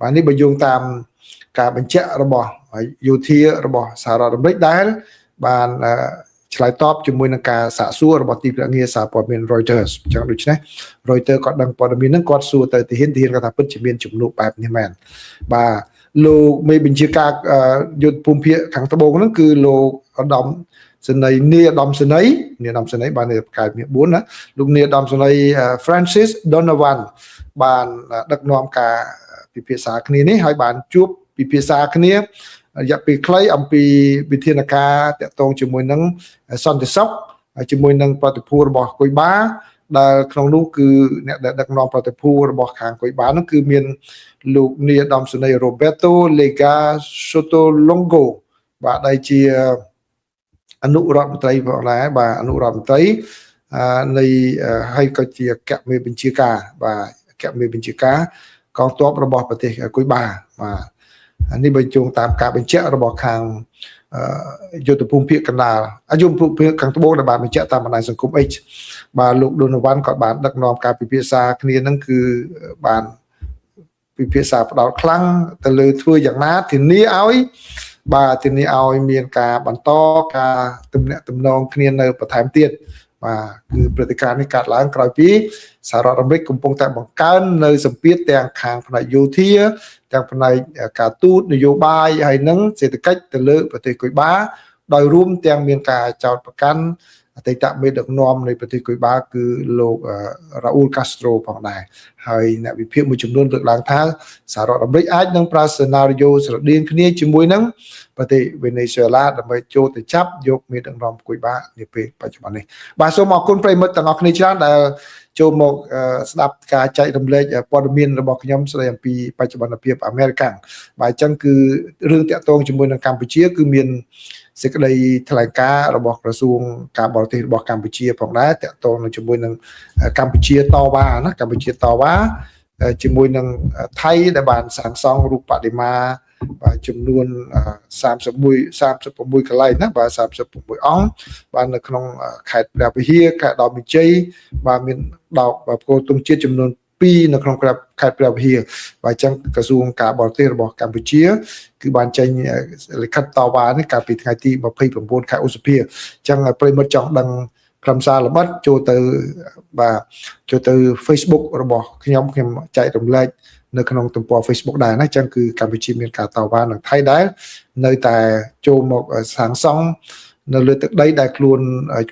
បាទនេះបើយោងតាមការបញ្ជាក់របស់យោធារបស់សហរដ្ឋអាមេរិកដែលបានឆ្លើយតបជាមួយនឹងការសាកសួររបស់ទីភ្នាក់ងារសារព័ត៌មាន Reuters អញ្ចឹងដូច្នេះ Reuters គាត់ដឹងព័ត៌មានហ្នឹងគាត់សួរទៅទាហានទាហានគាត់ថាពិតជាមានជំនួបបែបនេះមែនបាទលោកមេបញ្ជាការយុទ្ធភូមិភាគខាងត្បូងហ្នឹងគឺលោកឧត្តមសេនីយ៍នាឧត្តមសេនីយ៍នាឧត្តមសេនីយ៍បានផ្កាយមាស4ណាលោកនាឧត្តមសេនីយ៍ Francis Donovan បានដឹកនាំការពិភាក្សាគ្នានេះហើយបានជួបពិភាក្សាគ្នារយៈពេលខ្លីអំពីវិធានការតាក់ទងជាមួយនឹងសន្តិសុខជាមួយនឹងប្រតិភូរបស់គុយបាដែលក្នុងនោះគឺអ្នកដែលដឹកនាំប្រតិភូរបស់ខាងគុយបានោះគឺមានលោកនាយឧត្តមសេនីយ៍ Roberto Lega Sotolongo បាទដែលជាអនុរដ្ឋមន្ត្រីផងដែរបាទអនុរដ្ឋមន្ត្រីនៃហើយក៏ជាអគ្គមេបញ្ជាការបាទអគ្គមេបញ្ជាការកងទ័ពរបស់ប្រទេសគុយបាបាទនេះបើយោងតាមការបញ្ជាក់របស់ខាងយុទ្ធភូមិភាគកណ្ដាលយុទ្ធភូមិភាគខាងត្បូងដែលបានបញ្ជាក់តាមបណ្ដាញសង្គម X បាទលោកដូណាវ៉ាន់ក៏បានដឹកនាំការពិភាក្សាគ្នានឹងគឺបានពិភាក្សាផ្ដោតខ្លាំងទៅលើធ្វើយ៉ាងណាធានាឲ្យបាទធានាឲ្យមានការបន្តការទំនាក់ទំនងគ្នានៅបន្ថែមទៀតបាទគឺព្រឹត្តិការណ៍នេះកើតឡើងក្រោយពីសហរដ្ឋអាមេរិកកំពុងតែបង្កើននៅសម្ពាធទាំងខាងផ្នែកយោធាទាំងផ្នែកការទូតនយោបាយហើយនិងសេដ្ឋកិច្ចទៅលើប្រទេសគុយបាដោយរួមទាំងមានការចោទប្រកាន់អតីតមេដឹកនាំនៃប្រទេសគុយបាគឺលោករ៉ាអ៊ូលកាស្ត្រូផងដែរហើយអ្នកវិភាគមួយចំនួនលើកឡើងថាសហរដ្ឋអាមេរិកអាចនឹងប្រើ scenario ស្រដៀងគ្នាជាមួយនឹងប្រទេសវេណេស៊ុយអេឡាដើម្បីចូលទៅចាប់យកមេដឹកនាំគុយបានាពេលបច្ចុប្បន្ននេះបាទសូមអរគុណប្រិយមិត្តទាំងអស់គ្នាច្រើនដែលចូលមកស្ដាប់ការចែករំលែកព័ត៌មានរបស់ខ្ញុំស្ដីអំពីបច្ចុប្បន្នភាពអាមេរិកបាទអញ្ចឹងគឺរឿងតាក់ទងជាមួយនឹងកម្ពុជាគឺមានសេចក្តីថ្លែងការណ៍របស់ក្រសួងការបរទេសរបស់កម្ពុជាផងដែរតាក់ទងនឹងជាមួយនឹងកម្ពុជាតវ៉ាណាកម្ពុជាតវ៉ាជាមួយនឹងថៃដែលបានសាងសង់រូបបដិមាបាទចំនួន31 36កន្លែងណាបាទ36អង្គបាទនៅក្នុងខេត្តព្រះវិហារខេត្តឧត្តរមានជ័យបាទមានដកផ្គរទង់ជាតិចំនួន2នៅក្នុងខេត្តព្រះវិហារបាទអញ្ចឹងក្រសួងការបរទេសរបស់កម្ពុជាគឺបានចេញលិខិតតវ៉ានេះកាលពីថ្ងៃទី29ខែឧសភាអញ្ចឹងប្រិយមិត្តចង់ដឹងខ្លឹមសារលម្អិតចូលទៅបាទចូលទៅ Facebook របស់ខ្ញុំខ្ញុំចែករំលែកនៅក្នុងទំព័រ Facebook ដែរណាអញ្ចឹងគឺកម្ពុជាមានការតវ៉ានឹងថៃដែរនៅតែចូលមកសាងសង់នៅលើទឹកដីដែលខ្លួន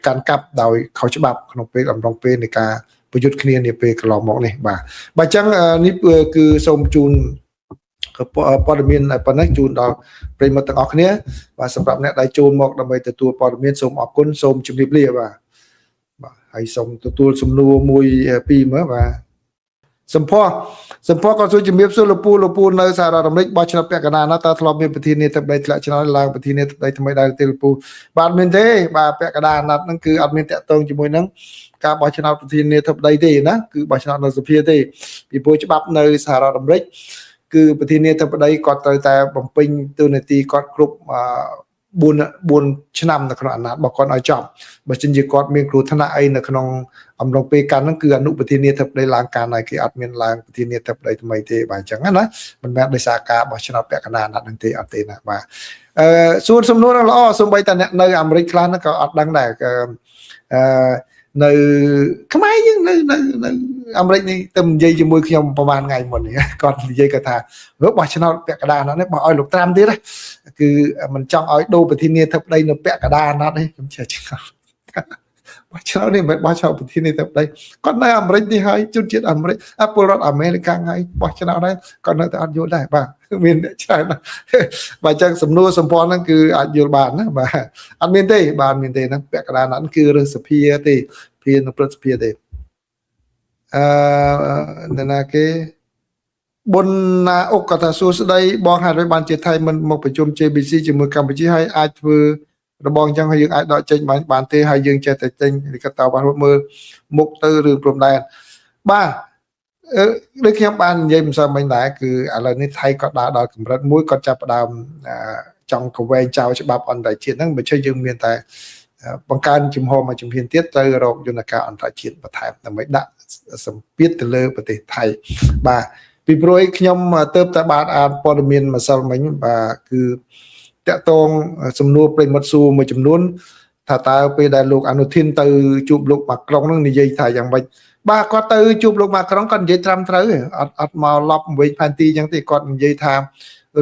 កាន់កាប់ដោយខុសច្បាប់ក្នុងពេលអំឡុងពេលនៃការប្រយុទ្ធគ្នានាពេលកន្លងមកនេះបាទបាទអញ្ចឹងនេះគឺសូមជូនព័ត៌មានប៉ុណ្ណេះជូនដល់ប្រិយមិត្តទាំងអស់គ្នាបាទសម្រាប់អ្នកដែលចូលមកដើម្បីទទួលព័ត៌មានសូមអរគុណសូមជម្រាបលាបាទបាទហើយសូមទទួលសំណួរមួយពីរមើលបាទសម្ផស្សសម្ផស្សក៏សួរជំរាបសួរលោកពូលោកពូនៅសហរដ្ឋអាមេរិកបោះឆ្នោតពាក់កណ្ដាលណាតើធ្លាប់មានប្រធានាធិបតីធ្លាក់ឆ្នោតឡើងប្រធានាធិបតីថ្មីដែរទេលោកពូបាទមានទេបាទពាក់កណ្ដាលអាណត្តិហ្នឹងគឺអត់មានតាក់ទងជាមួយនឹងការបោះឆ្នោតប្រធានាធិបតីទេណាគឺបោះឆ្នោតនៅសភាទេពីព្រោះច្បាប់នៅសហរដ្ឋអាមេរិកគឺប្រធានាធិបតីគាត់ត្រូវតែបំពេញតួនាទីគាត់គ្រប់4ឆ្នាំនៅក្នុងអាណត្តិរបស់គាត់ឲ្យចប់បើមិនជាគាត់មានគ្រោះថ្នាក់អីនៅក្នុងអំឡុងពេលកាន់ហ្នឹងគឺអនុប្រធានាធិបតីឡើងកាន់ហើយគេអត់មានឡើងប្រធានាធិបតីថ្មីទេបាទអញ្ចឹងណាមិនមែនដោយសារការបោះឆ្នោតពាក់កណ្ដាលអាណត្តិហ្នឹងទេអត់ទេណាបាទអឺសួរសំណួរហ្នឹងល្អសូម្បីតែអ្នកនៅអាមេរិកខ្លះហ្នឹងក៏អត់ដឹងដែរអឺនៅខ្មែរយើងនៅនៅនៅអាមេរិកនេះទៅនិយាយជាមួយខ្ញុំប្រហែលថ្ងៃមុននេះគាត់និយាយគាត់ថាបោះឆ្នោតពាក់កណ្ដាលអាណត្តិនេះបោះឲ្យលោកត្រាំទៀតគឺមិនចង់ឲ្យដូរប្រធានាធិបតីនៅពាក់កណ្ដាលអាណត្តិនេះខ្ញុំចេះឆ្ងល់បោះឆ្នោតនេះមិនបោះឆ្នោតប្រធានាធិបតីគាត់នៅអាមេរិកនេះហើយជនជាតិអាមេរិកពលរដ្ឋអាមេរិកហើយបោះឆ្នោតហើយគាត់នៅតែអត់យល់ដែរបាទមានអ្នកច្រើនណាស់បាទអញ្ចឹងសំណួរសម្ព័ន្ធហ្នឹងគឺអាចយល់បានណាបាទអត់មានទេបាទមានទេហ្នឹងពាក់កណ្ដាលហ្នឹងគឺរើសសភាទេភានៅព្រឹទ្ធសភាទេអឺនរណាគេប៊ុនណាអុកក៏ថាសួស្ដីបងហេតុអ្វីបានជាថៃមិនមកប្រជុំ JBC ជាមួយកម្ពុជាហើយអាចធ្វើ របងអញ្ចឹងហើយយើងអាចដកចេញបានបានទេហើយយើងចេះតែចេញលិខិតតបានមើលមុខទៅរឿងព្រំដែនបាទអឺដូចខ្ញុំបាននិយាយមិនសិនមិញដែរគឺឥឡូវនេះថៃក៏ដើរដល់កម្រិតមួយគាត់ចាប់ផ្ដើមចង់កវែងចោលច្បាប់អន្តរជាតិហ្នឹងបើជិះយើងមានតែបង្កើនជំហរមួយជំហានទៀតត្រូវរកយន្តការអន្តរជាតិបន្ថែមដើម្បីដាក់សម្ពាធទៅលើប្រទេសថៃបាទពីព្រោះខ្ញុំទៅតែបានអានព័ត៌មានម្សិលមិញបាទគឺតាក់ទងសំណួរប្រិមិត្តសួរមួយចំនួនថាតើពេលដែលលោកអនុធីនទៅជួបលោកម៉ាក្រុងនឹងនិយាយថាយ៉ាងម៉េចបាទគាត់ទៅជួបលោកម៉ាក្រុងគាត់និយាយត្រឹមត្រូវអត់អត់មកឡប់វិញផែនទីអញ្ចឹងទេគាត់និយាយថា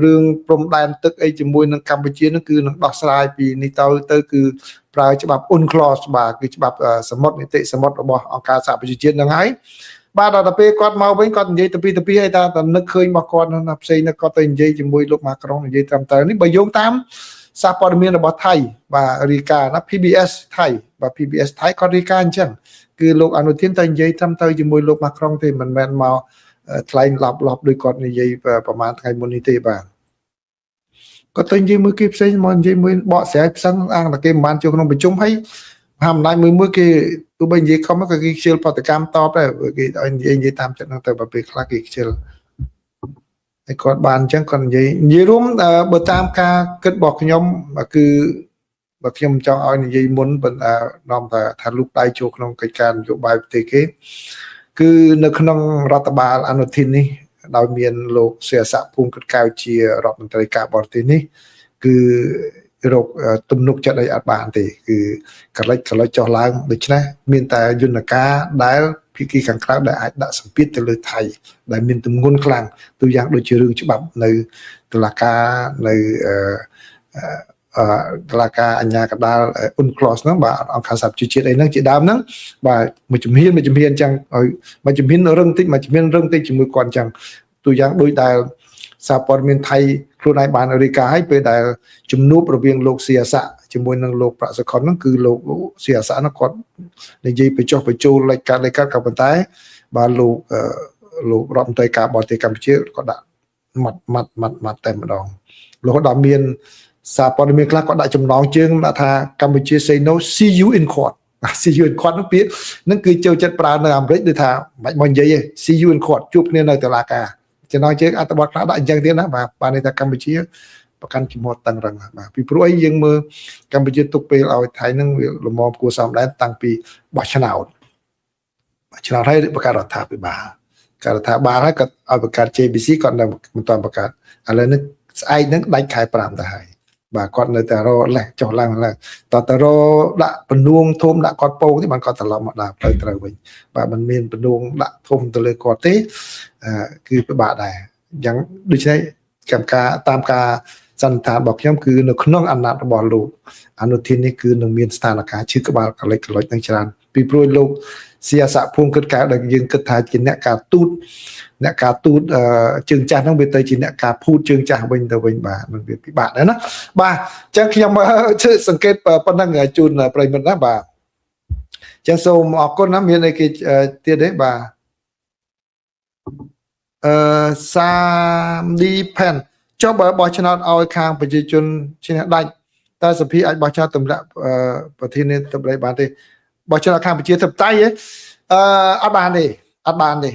រឿងព្រំដែនទឹកអីជាមួយនឹងកម្ពុជានឹងគឺនឹងដោះស្រាយពីនេះទៅទៅគឺប្រើច្បាប់ UNCLOS បាទគឺច្បាប់សមុទ្រនីតិសមុទ្ររបស់អង្គការសហប្រជាជាតិនឹងហើយបាទដល់ទៅពេលគាត់មកវិញគាត់និយាយទៅពីទៅពីហើយថាតែនឹកឃើញរបស់គាត់ណាផ្សេងគាត់ទៅនិយាយជាមួយលោកម៉ាក្រុងនិយាយត្រឹមត្រូវនេះបើយោងតាមសារព័ត៌មានរបស់ថៃបាទរាយការណ៍ណា PBS ថៃបាទ PBS ថៃគាត់រាយការណ៍អញ្ចឹងគឺលោកអនុធានតែនិយាយត្រឹមត្រូវជាមួយលោកម៉ាក្រុងទេមិនមែនមកថ្លែងឡប់ឡប់ដោយគាត់និយាយប្រហែលថ្ងៃមុននេះទេបាទគាត់ទៅនិយាយមួយគេផ្សេងមកនិយាយមួយបកស្រាយផ្សឹងអាងតែគេមិនបានចូលក្នុងប្រជុំហើយមហាអំណាចមួយមួយគេទោះបីនិយាយខំក៏គេខ្ជិលប្រតិកម្មតបដែរគេឲ្យនិយាយនិយាយតាមចិត្តហ្នឹងទៅបើពេលខ្លះគេខ្ជិលហើយគាត់បានអញ្ចឹងគាត់និយាយនិយាយរួមបើតាមការគិតរបស់ខ្ញុំគឺបើខ្ញុំចង់ឲ្យនិយាយមុនប៉ុន្តែនាំតែថាលូកដៃចូលក្នុងកិច្ចការនយោបាយប្រទេសគេគឺនៅក្នុងរដ្ឋបាលអនុធីននេះដោយមានលោកសៀស័កភូមិគិតកៅជារដ្ឋមន្ត្រីការបរទេសនេះគឺរកទំនុកចិត្តអីអត់បានទេគឺកលិចកលិចចុះឡើងដូច្នេះមានតែយន្តការដែលភាគីខាងក្រៅដែលអាចដាក់សម្ពាធទៅលើថៃដែលមានទម្ងន់ខ្លាំងទូយ៉ាងដូចជារឿងច្បាប់នៅតុលាការនៅអឺតុលាការអញ្ញាកដាល UNCLOS ហ្នឹងបាទអង្គការសហប្រជាជាតិអីហ្នឹងជាដើមហ្នឹងបាទមួយជំហានមួយជំហានអញ្ចឹងឲ្យមួយជំហានរឹងតិចមួយជំហានរឹងតិចជាមួយគាត់អញ្ចឹងទូយ៉ាងដូចដែលសារព័ត៌មានថៃខ្លួនឯងបានរាយការណ៍ឲ្យពេលដែលជំនួបរវាងលោកសៀស័កជាមួយនឹងលោកប្រាក់សុខុនហ្នឹងគឺលោកសៀស័កហ្នឹងគាត់និយាយបញ្ចុះបញ្ចូលលេខកាត់លេខកាត់ក៏ប៉ុន្តែបាទលោកលោករដ្ឋមន្ត្រីការបរទេសកម្ពុជាគាត់ដាក់ម៉ាត់ម៉ាត់ម៉ាត់ម៉ាត់តែម្ដងរហូតដល់មានសារព័ត៌មានខ្លះគាត់ដាក់ចំណងជើងដាក់ថាកម្ពុជា say no, see you in court. See you in court ហ្នឹងពាក្យហ្នឹងគឺចូលចិត្តប្រើនៅអាមេរិកដូចថាមិនមកនិយាយទេ see you in court ជួបគ្នានៅតុលាការចំណងជើងអត្ថបទខ្លះដាក់អញ្ចឹងទៀតណាបាទបាទន័យថាកម្ពុជាប្រកាន់ជំហរតឹងរឹងបាទពីព្រោះអីយើងមើលកម្ពុជាទុកពេលឲ្យថៃនឹងវាលមមគួសមដែរតាំងពីបោះឆ្នោតបោះឆ្នោតហើយបង្កើតរដ្ឋាភិបាលកើតរដ្ឋាភិបាលហើយគាត់ឲ្យបង្កើត JBC គាត់នៅមិនទាន់បង្កើតឥឡូវនេះស្អែកហ្នឹងដាច់ខែ5ទៅហើយបាទគាត់នៅតែរលេះចុះឡើងឡើងតតរដាក់ពនួងធំដាក់គាត់ពោងនេះបានគាត់ត្រឡប់មកដល់ផ្លូវត្រូវវិញបាទมันមានពនួងដាក់ធំទៅលើគាត់ទេគឺពិបាកដែរអញ្ចឹងដូច្នេះកម្មការតាមការសន្និដ្ឋានរបស់ខ្ញុំគឺនៅក្នុងអាណត្តិរបស់លោកអនុធាននេះគឺនឹងមានស្ថានភាពឈឺក្បាលកលិចកលុចនឹងច្រើនពីព្រោះលោកសៀស័កភូមិគិតកៅដែលយើងគិតថាជាអ្នកការទូតអ្នកការទូតជើងចាស់ហ្នឹងវាទៅជាអ្នកការភូតជើងចាស់វិញទៅវិញបាទនឹងវាពិបាកដែរណាបាទអញ្ចឹងខ្ញុំសង្កេតប៉ុណ្ណឹងជូនប្រិយមិត្តណាបាទអញ្ចឹងសូមអរគុណណាមានអីគេទៀតទេបាទអឺសាមឌីផែនចុះបើបោះឆ្នោតឲ្យខាងប្រជាជនឈ្នះដាច់តើសភាអាចបោះឆ្នោតទម្លាក់ប្រធានាធិបតីបានទេបោះឆ្នោតខាងប្រជាធិបតេយ្យអឺអត់បានទេអត់បានទេ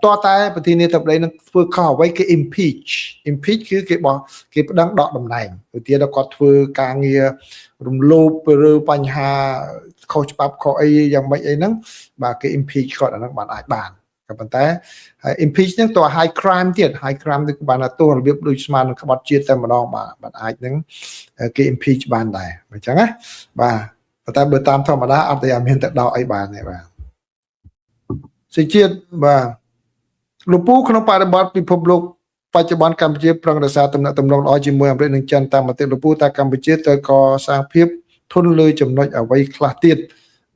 តោះតែប្រធានាធិបតីនឹងធ្វើខុសអ្វីគេ impeach. Impeach គឺគេបោះគេប្តឹងដកតំណែងឧទាហរណ៍គាត់ធ្វើការងាររំលោភឬបញ្ហាខុសច្បាប់ខុសអីយ៉ាងម៉េចអីហ្នឹងបាទគេ impeach គាត់អាហ្នឹងបានអាចបានក៏ប៉ុន្តែហើយ impeach ហ្នឹងតើ high crime ទៀត high crime គឺបានទោសរបៀបដូចស្មើនឹងក្បត់ជាតិតែម្ដងបាទបាទអាចនឹងគេ impeach បានដែរអញ្ចឹងណាបាទប៉ុន្តែបើតាមធម្មតាអត់ទេអត់មានទៅដកអីបានទេបាទសុជាតិបាទលោកពូក្នុងបរិបទពិភពលោកបច្ចុប្បន្នកម្ពុជាប្រឹងរក្សាទំនាក់ទំនងល្អជាមួយអាមេរិកនិងចិនតាមមតិលោកពូតើកម្ពុជាត្រូវកសាងភាពធន់លើចំណុចអ្វីខ្លះទៀត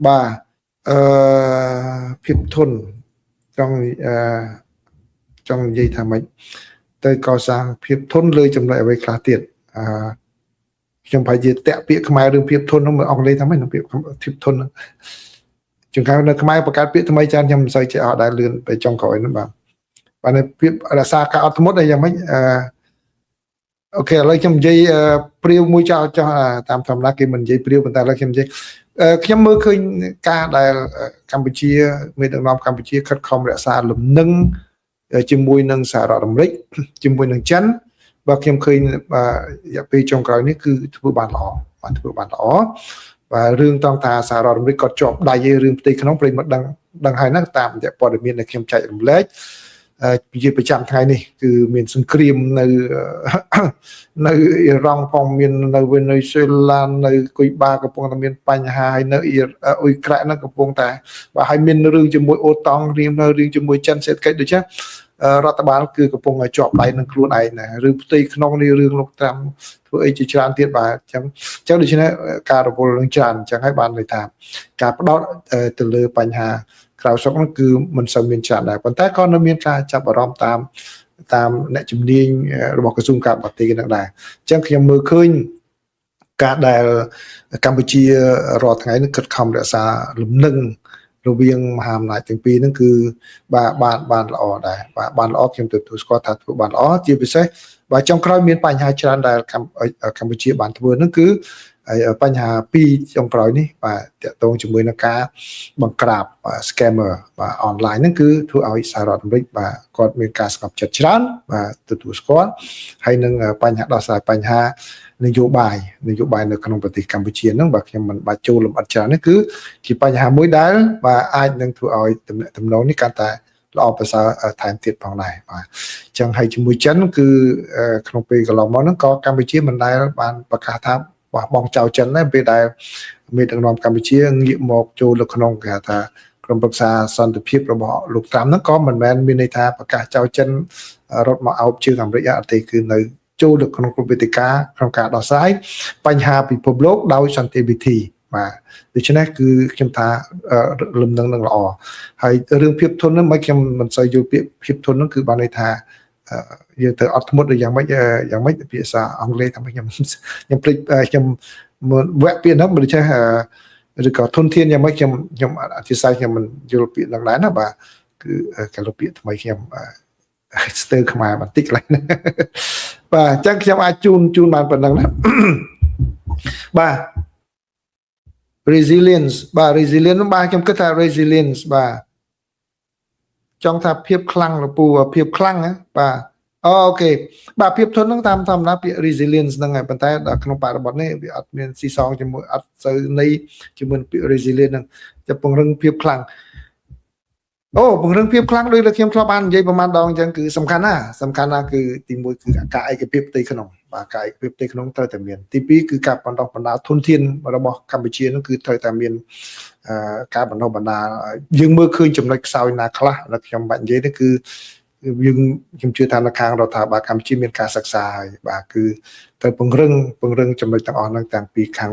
បាទអឺភាពធន់ចង់អឺចង់និយាយថាម៉េចទៅកសាងភាពធន់លើចំណុចអ្វីខ្លះទៀតអឺខ្ញុំប្រហែលជាតាក់ពាក្យខ្មែររឿងភាពធន់នោះមើលអង់គ្លេសថាម៉េចនឹងពាក្យភាពធន់ហ្នឹងជួនកាលនៅខ្មែរបង្កើតពាក្យថ្មីច្រើនខ្ញុំមិនសូវចេះអត់ដែរលឿនទៅចុងក្រោយហ្នឹងបាទបាទភាពរក្សាការអត់ធ្មត់អីយ៉ាងម៉េចអឺ OK ឥឡូវខ្ញុំនិយាយព្រាវមួយចោលចោះតាមធម្មតាគេមិននិយាយព្រាវប៉ុន្តែឥឡូវខ្ញុំនិយាយខ្ញុំមើលឃើញការដែលកម្ពុជាមេដឹកនាំកម្ពុជាខិតខំរក្សាលំនឹងជាមួយនឹងសហរដ្ឋអាមេរិកជាមួយនឹងចិនបើខ្ញុំឃើញរយៈពេលចុងក្រោយនេះគឺធ្វើបានល្អបាទធ្វើបានល្អបាទរឿងតង់ថាសហរដ្ឋអាមេរិកក៏ជាប់ដៃឯរឿងផ្ទៃក្នុងប្រិយមិត្តដឹងដឹងហើយណាតាមរយៈព័ត៌មានដែលខ្ញុំចែករំលែកជាប្រចាំថ្ងៃនេះគឺមានសង្គ្រាមនៅនៅអ៊ីរ៉ង់ផងមាននៅវេណេស៊ុយឡានៅគុយបាកំពុងតែមានបញ្ហាហើយនៅអ៊ុយក្រែនហ្នឹងកំពុងតែបាទហើយមានរឿងជាមួយអូតង់រៀមនៅរឿងជាមួយចិនសេដ្ឋកិច្ចដូចជារដ្ឋបាលគឺកំពុងជាប់ដៃនឹងខ្លួនឯងណារឿងផ្ទៃក្នុងនេះរឿងលោកត្រាំធ្វើអីជាច្រើនទៀតបាទអញ្ចឹងអញ្ចឹងដូច្នេះការរវល់នឹងច្រើនអញ្ចឹងហើយបានន័យថាការផ្ដោតទៅលើបញ្ហាក្រៅស្រុកនោះគឺមិនសូវមានច្រើនដែរប៉ុន្តែក៏នៅមានការចាប់អារម្មណ៍តាមតាមអ្នកជំនាញរបស់ក្រសួងការបរទេសនឹងដែរអញ្ចឹងខ្ញុំមើលឃើញការដែលកម្ពុជារាល់ថ្ងៃនេះខិតខំរក្សាលំនឹងរវាងមហាអំណាចទាំងពីរហ្នឹងគឺបាទបានបានល្អដែរបាទបានល្អខ្ញុំទទួលស្គាល់ថាធ្វើបានល្អជាពិសេសបាទចុងក្រោយមានបញ្ហាច្រើនដែលកម្ពុជាបានធ្វើហ្នឹងគឺហើយបញ្ហាពីរចុងក្រោយនេះបាទតកតងជាមួយនឹងការបង្ក្រាប scammer បាទ online ហ្នឹងគឺធ្វើឲ្យសហរដ្ឋអាមេរិកបាទគាត់មានការស្ងប់ចិត្តច្រើនបាទទទួលស្គាល់ហើយនឹងបញ្ហាដោះស្រាយបញ្ហានយោបាយនយោបាយនៅក្នុងប្រទេសកម្ពុជាហ្នឹងបាទខ្ញុំមិនបាច់ចូលលម្អិតច្រើននេះគឺជាបញ្ហាមួយដែលបាទអាចនឹងធ្វើឲ្យទំនាក់ទំនងនេះកាន់តែល្អប្រសើរថែមទៀតផងដែរបាទអញ្ចឹងហើយជាមួយចិនគឺក្នុងពេលកន្លងមកហ្នឹងក៏កម្ពុជាមិនដែលបានប្រកាសថាបោះបង់ចោលចិនដែរពេលដែលមេដឹកនាំកម្ពុជាងាកមកចូលនៅក្នុងគេហៅថាក្រុមប្រឹក្សាសន្តិភាពរបស់លោកត្រាំហ្នឹងក៏មិនមែនមានន័យថាប្រកាសចោលចិនរត់មកអោបជើងអាមេរិកអត់ទេគឺនៅចូលនៅក្នុងគ្រប់វេទិកាក្នុងការដោះស្រាយបញ្ហាពិភពលោកដោយសន្តិវិធីបាទដូច្នេះគឺខ្ញុំថាលំនឹងនឹងល្អហើយរឿងភាពធន់ហ្នឹងមិនខ្ញុំមិនសូវយល់ពាក្យភាពធន់ហ្នឹងគឺបានន័យថាយើងត្រូវអត់ធ្មត់ឬយ៉ាងម៉េចយ៉ាងម៉េចភាសាអង់គ្លេសថាខ្ញុំខ្ញុំភ្លេចខ្ញុំវគ្គពាក្យហ្នឹងមិនចេះឬក៏ធនធានយ៉ាងម៉េចខ្ញុំខ្ញុំអធិស្ឋានខ្ញុំមិនយល់ពាក្យហ្នឹងដែរណាបាទគឺកាលពាក្យថ្មីខ្ញុំស្ទើរខ្មែរបន្តិចកន្លែងហ្នឹងបាទអញ្ចឹងខ្ញុំអាចជូនជូនបានប៉ុណ្ណឹងណាបាទ resilience បាទ resilience បាទខ្ញុំគិតថា resilience បាទចង់ថាភាពខ្លាំងលពូភាពខ្លាំងណាបាទ OK បាទភាពធន់ហ្នឹងតាមធម្មតាពាក្យ resilience ហ្នឹងហើយប៉ុន្តែដល់ក្នុងបរិបទនេះវាអត់មានស៊ីសងជាមួយអត់សូវន័យជាមួយពាក្យ resilience ហ្នឹងจะពង្រឹងភាពខ្លាំងអូពង្រឹងភាពខ្លាំងដូចដែលខ្ញុំធ្លាប់បាននិយាយប្រហែលដងអញ្ចឹងគឺសំខាន់ណាស់សំខាន់ណាស់គឺទីមួយគឺការឯកភាពផ្ទៃក្នុងបាទការឯកភាពផ្ទៃក្នុងត្រូវតែមានទីពីរគឺការបណ្ដុះបណ្ដាលធនធានរបស់កម្ពុជាហ្នឹងគឺត្រូវតែមានការបណ្ដុះបណ្ដាលយើងមើលឃើញចំណុចខ្សោយណាខ្លះដែលខ្ញុំបាច់និយាយនេះគឺយើងខ្ញុំជឿថានៅខាងរដ្ឋាភិបាលកម្ពុជាមានការសិក្សាហើយបាទគឺត្រូវពង្រឹងពង្រឹងចំណុចទាំងអស់ហ្នឹងតាំងពីខាង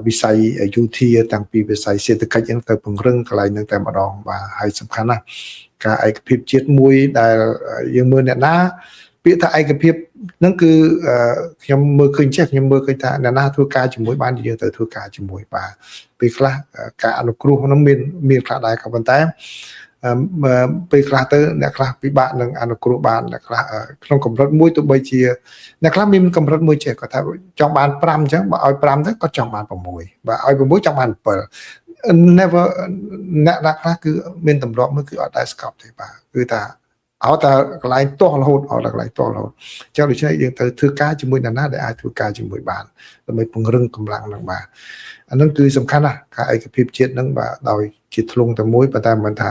វិស័យយោធាតាំងពីវិស័យសេដ្ឋកិច្ចហ្នឹងទៅពង្រឹងកន្លែងហ្នឹងតែម្ដងបាទហើយសំខាន់ណាស់ការឯកភាពជាតិមួយដែលយើងមើលអ្នកណាពាក្យថាឯកភាពហ្នឹងគឺខ្ញុំមើលឃើញចេះខ្ញុំមើលឃើញថាអ្នកណាធ្វើការជាមួយបានយើងត្រូវធ្វើការជាមួយបាទពេលខ្លះការអនុគ្រោះហ្នឹងមានមានខ្លះដែរក៏ប៉ុន្តែពេលខ្លះទៅអ្នកខ្លះពិបាកនឹងអនុគ្រោះបានអ្នកខ្លះក្នុងកម្រិតមួយទោះបីជាអ្នកខ្លះមានកម្រិតមួយចេះគាត់ថាចង់បាន5អញ្ចឹងបើឲ្យ5ទៅគាត់ចង់បាន6បើឲ្យ6ចង់បាន7 never អ្នកណាខ្លះគឺមានទម្លាប់មួយគឺអត់ដែលស្កប់ទេបាទគឺថាឲ្យតែកន្លែងទាស់រហូតឲ្យតែកន្លែងទាស់រហូតអញ្ចឹងដូច្នេះយើងត្រូវធ្វើការជាមួយអ្នកណាដែលអាចធ្វើការជាមួយបានដើម្បីពង្រឹងកម្លាំងនឹងបាទអានឹងគឺសំខាន់ណាស់ការឯកភាពជាតិនឹងបាទដោយជាធ្លុងតែមួយប៉ុន្តែមិនថា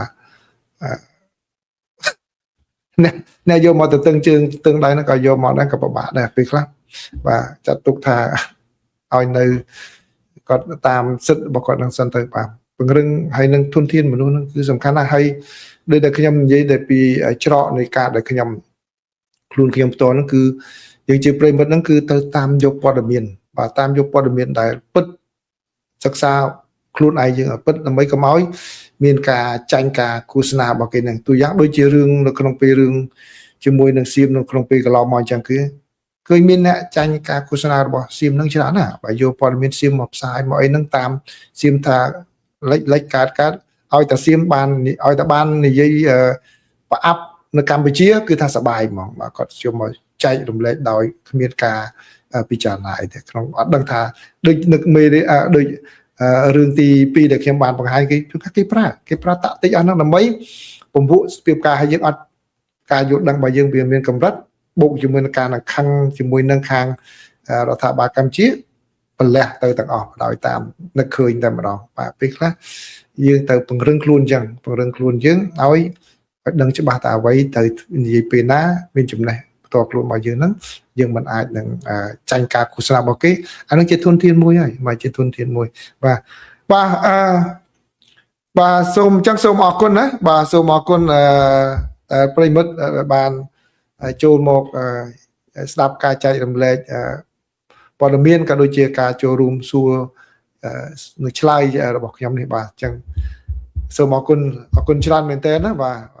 អ្នកអ្នកយកមកទៅតឹងជើងតឹងដៃហ្នឹងក៏យកមកដែរក៏ពិបាកដែរពេលខ្លះបាទចាត់ទុកថាឲ្យនៅគាត់តាមសិទ្ធិរបស់គាត់នឹងសិនទៅបាទពង្រឹងហើយនឹងធនធានមនុស្សនឹងគឺសំខាន់ណាស់ហើយដូចតែខ្ញុំនិយាយតែពីច្រកនៃការដែលខ្ញុំខ្លួនខ្ញុំផ្ទាល់ហ្នឹងគឺយើងជាប្រិយមិត្តហ្នឹងគឺទៅតាមយកព័ត៌មានបាទតាមយកព័ត៌មានដែលពិតសិក្សាខ្លួនឯងយើងឲ្យពិតដើម្បីកុំឲ្យមានការចាញ់ការឃោសនារបស់គេហ្នឹងទូយ៉ាងដូចជារឿងនៅក្នុងពេលរឿងជាមួយនឹងសៀមនៅក្នុងពេលកន្លងមកអញ្ចឹងគឺឃើញមានអ្នកចាញ់ការឃោសនារបស់សៀមហ្នឹងច្រើនណាស់បើយកព័ត៌មានសៀមមកផ្សាយមកអីហ្នឹងតាមសៀមថាលិចលិចកើតកើតឲ្យតែសៀមបានឲ្យតែបាននិយាយប្រអាប់នៅកម្ពុជាគឺថាសបាយហ្មងបាទគាត់ជុំមក ចែករំលែកដោយគ្មានការពិចារណាអីទេក្នុងអត់ដឹងថាដូចនឹកមេដូចរឿងទី2ដែលខ្ញុំបានបង្ហាញគេគេប្រើគេប្រើតាក់ទិចអស់ហ្នឹងដើម្បីពង្វក់ស្ពីការឲ្យយើងអត់ការយល់ដឹងរបស់យើងវាមានកម្រិតបូកជាមួយនឹងការនឹងខឹងជាមួយនឹងខាងរដ្ឋាភិបាលកម្ពុជាប្រលះទៅទាំងអស់ដោយតាមនឹកឃើញតែម្ដងបាទពេលខ្លះយើងទៅពង្រឹងខ្លួនអញ្ចឹងពង្រឹងខ្លួនយើងឲ្យដឹងច្បាស់ថាអ្វីទៅនិយាយពេលណាមានចំណេះផ្ទាល់ខ្លួនរបស់យើងហ្នឹងយើងមិនអាចនឹងចាញ់ការឃោសនារបស់គេអានឹងជាធនធានមួយហើយមកជាធនធានមួយបាទបាទអឺបាទសូមអញ្ចឹងសូមអរគុណណាបាទសូមអរគុណអឺប្រិមិត្តបានចូលមកស្ដាប់ការចែករំលែកព័ត៌មានក៏ដូចជាការចូលរួមសួរនឹងឆ្លើយរបស់ខ្ញុំនេះបាទអញ្ចឹងសូមអរគុណអរគុណច្រើនមែនតើណាបាទ។